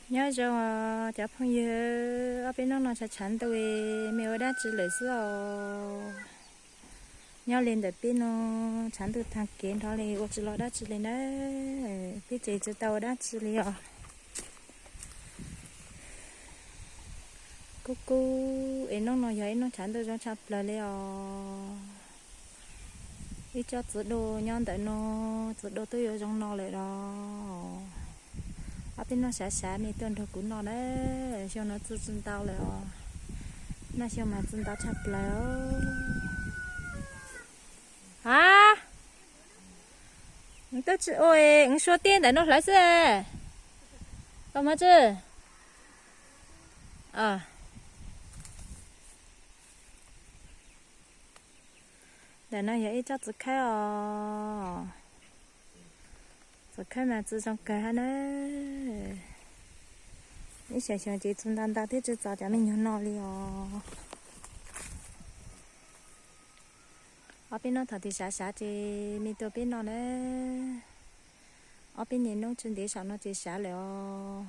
Nyob zoo cov phooj ywg, ob peb hnub no tshav tshav ntuj, me ua dab tsi lawm xwb os? Nyob li ntawm peb no, tshav ntuj tag kev nrho li, ua tsis los dab tsi li na. Peb ces tsis tau ua dab tsi li os. Kub kub es hnub no yog ib hnub tshav ntuj zoo tshaj plaws li os. Ib tsob txiv duaj nyob ntawm no, txiv duaj twb yuav zoo no lawm los. Ob peb hnub xav xav me tuaj nrog kuv noj na, xyoo no txi txi ntau lawm os. Noj xyoo mas txi ntau tshaj plaws. Ha, twb tsis ua, sua tiaj ntawm no hlawv xwb. Koj muab tsi. Ntawm no yog ib tsob txiv khawb os. Txiv khawb mas txi zoo kawg hab na. Ib xyoos xyoos ces txi ntau ntau thiab tsis txaus cov me nyuag no li os. Ob peb hnub thaum twg xav xav ces me tuaj peb noj na. Ob peb niaj hnub tsis ntev saum no ces xav lawm os.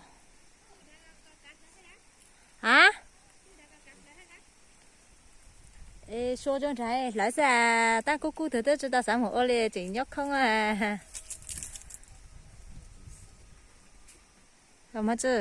Ha, sua zoo nraim hlawv xwb as, tab kub kub twb tsis tau xav mus ua li tseem nyob khoob. Los muab tsi.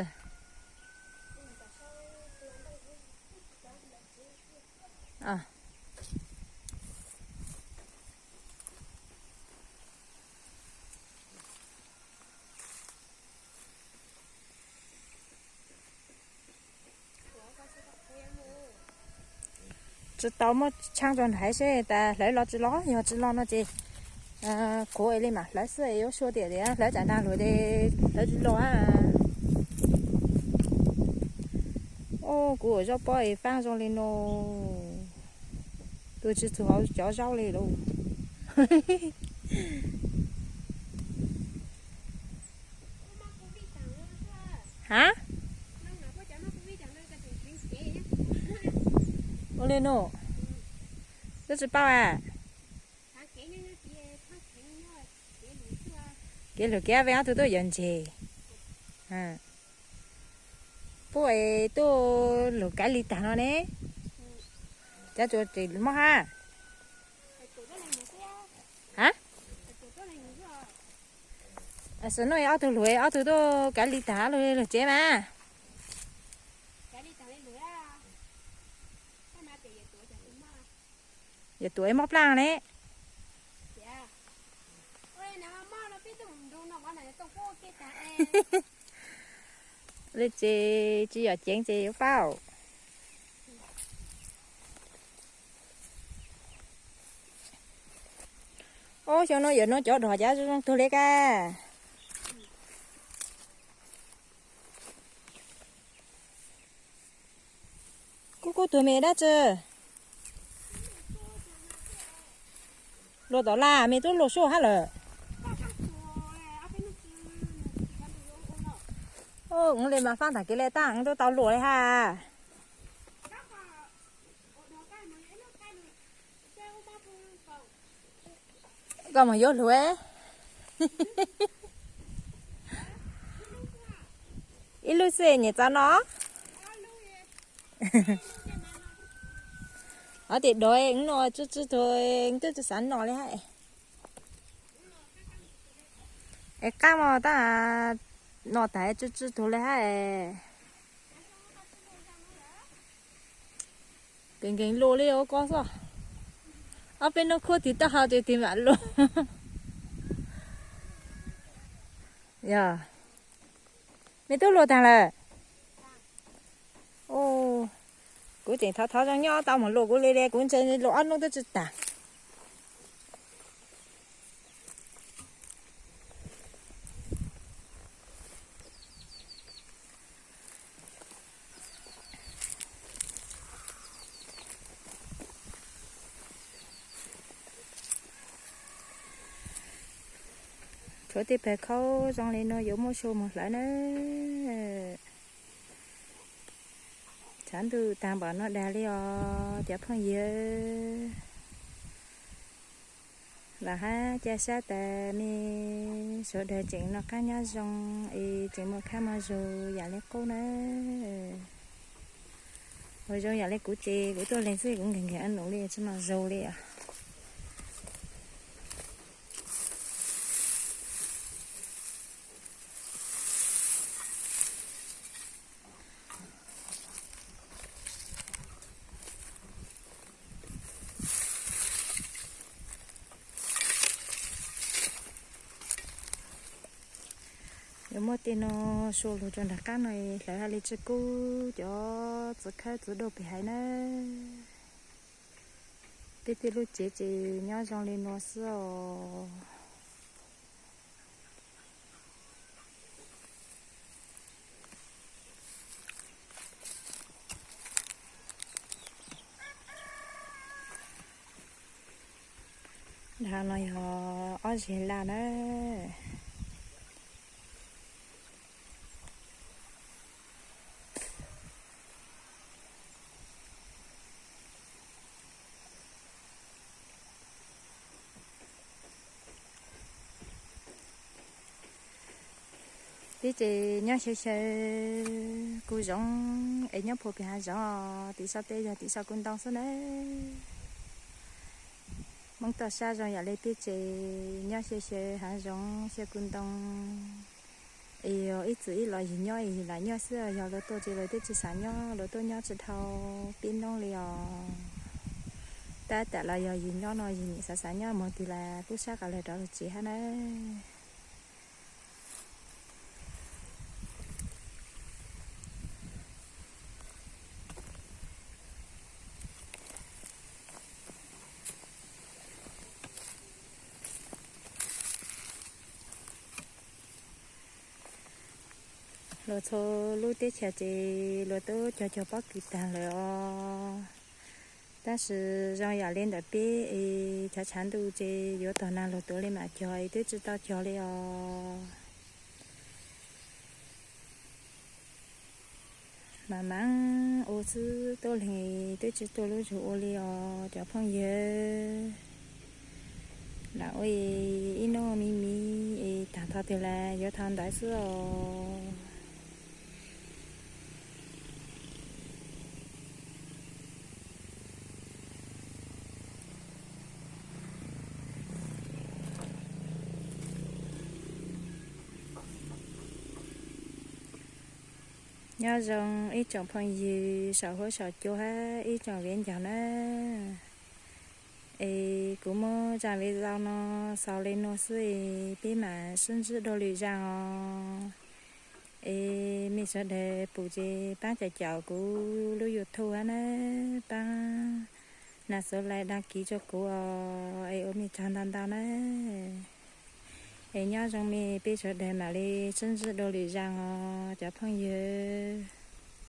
Tsis tau muab tshaab rau nrad seb tas hlawv los tsis los, yog tsis los no ces kuv li mam hlawv xwb, yuav sua tias tias hlawv tsam nag luag ces hlawv tsis los. Kuv ua zaub pob es faaj zoo li no, tus tsis txug hauv cov zaub li lauj. Ha, ua li no, twb tsis paub a. Kev lug kiag, ob tug tuaj yuav ntseg. Puab es tuaj lug kav lig tag no ne. Cov tsuas tseem mob hab. Ha, xwm nuav ob tug lug, ob tug tuaj kav lig tag lug tsev mas. Yog tuaj mob plaaj ne. Li ces tsis yog ceev ces yuav paub. Ob xyoo no yog no cov dog cas zoo zoo tug le kag. Kuv kuj tug me dab tsi. Luas tom laj, me tub luas suaj hab lawm. Ub, le mas faaj tag kev le tab, tub tau luas le hab. Koj mus yuav lug. Ib lub xwb nyem txav no. Ob tes dov no tsw tsw tug, twb tsis xav noj li hab. Es qaab mog, tab no tag tsw tsw tug li hab. Nkees nkees luas li ua koj xwb. Ob peb hnub khuab tig taub hau ces tig mam luas. Yog, me tub luas tag lawm. Kuv tseem thov thov zoo nyob tau mus luas kuv li, kuv ntshe luas ob hnub twb tsis tag. Tshuav tej pawg khaub zoo li no yuav muab sua mus hlawv na. Tshav ntuj tag npaum no dag li os cov phooj ywg. Vam hab ca sab tas mej sawv daws tseem noj qaab nyob zoo es tseem muaj khaab muaj zug yaam le qub na. Ua zoo yaam le kuv ces kuv tuaj leeg xwb kuv nkeeg nkeeg ab num le tsi muaj zug le os. Yuav muab tej no sua lug rua nraag qaab no hlawv hab le tsi kub cov txiv khawb txiv duaj pem haiv na. Peb tej lub tsev ces nyob zoo le nuav xwb os. Nram no yog ob zeg laj na. Peb ces nyob xyaw xyaw kuv zoov es nyob puag pem hav zoov os, tim sau tej yog tim sau kuv ntoo xwb na. Moob toj sab zoo yaam le peb ces nyob xyaw xyaw hav zoov xyaw kuv ntoo. Es yog ib txwm ib los yim nyob es yim lam nyob xwb, yog luag tuaj ces luag twb tsi xav nyob, luag tuaj nyob tsi dhau peb noob li os. Tab tam los yog yim nyob no yim nim xav xav nyob moog twg las pub sab qas lawg rov lug tsev hab na. Luag txhua lub teb chaws ces luag tub cog cog pob kws taag lawm os. Tab sis zoo yam li ntawm peb es tshav tshav ntuj ces yuav tog nag lug tuav li mam cog es twb tsi tau cog li os. Mam mam ua xwb tuab leeg twb tsi tuaj lub zug ua li os cov phooj ywg. Lam ua ib nub miv miv es taag tho twg las yuav tho ntawd xwb os. Nyob zoo ib tsoom phooj ywg saum huab saum cua hab ib tsoom viv ncaus na. Es kuv muab zaj video no xaus li nuav xwb es peb mam sib ntsib dua lwm zaj os. Es mej sawv daws pum ces paab caum caum kuv lub YouTube hab na, paab nias xuv like đăng ký rua kuv os, es ua mej tsaug ntau ntau na. Es nyob zoo mej, peb sawv daws mam li sib ntsib dua lwm zaj os cov phooj ywg.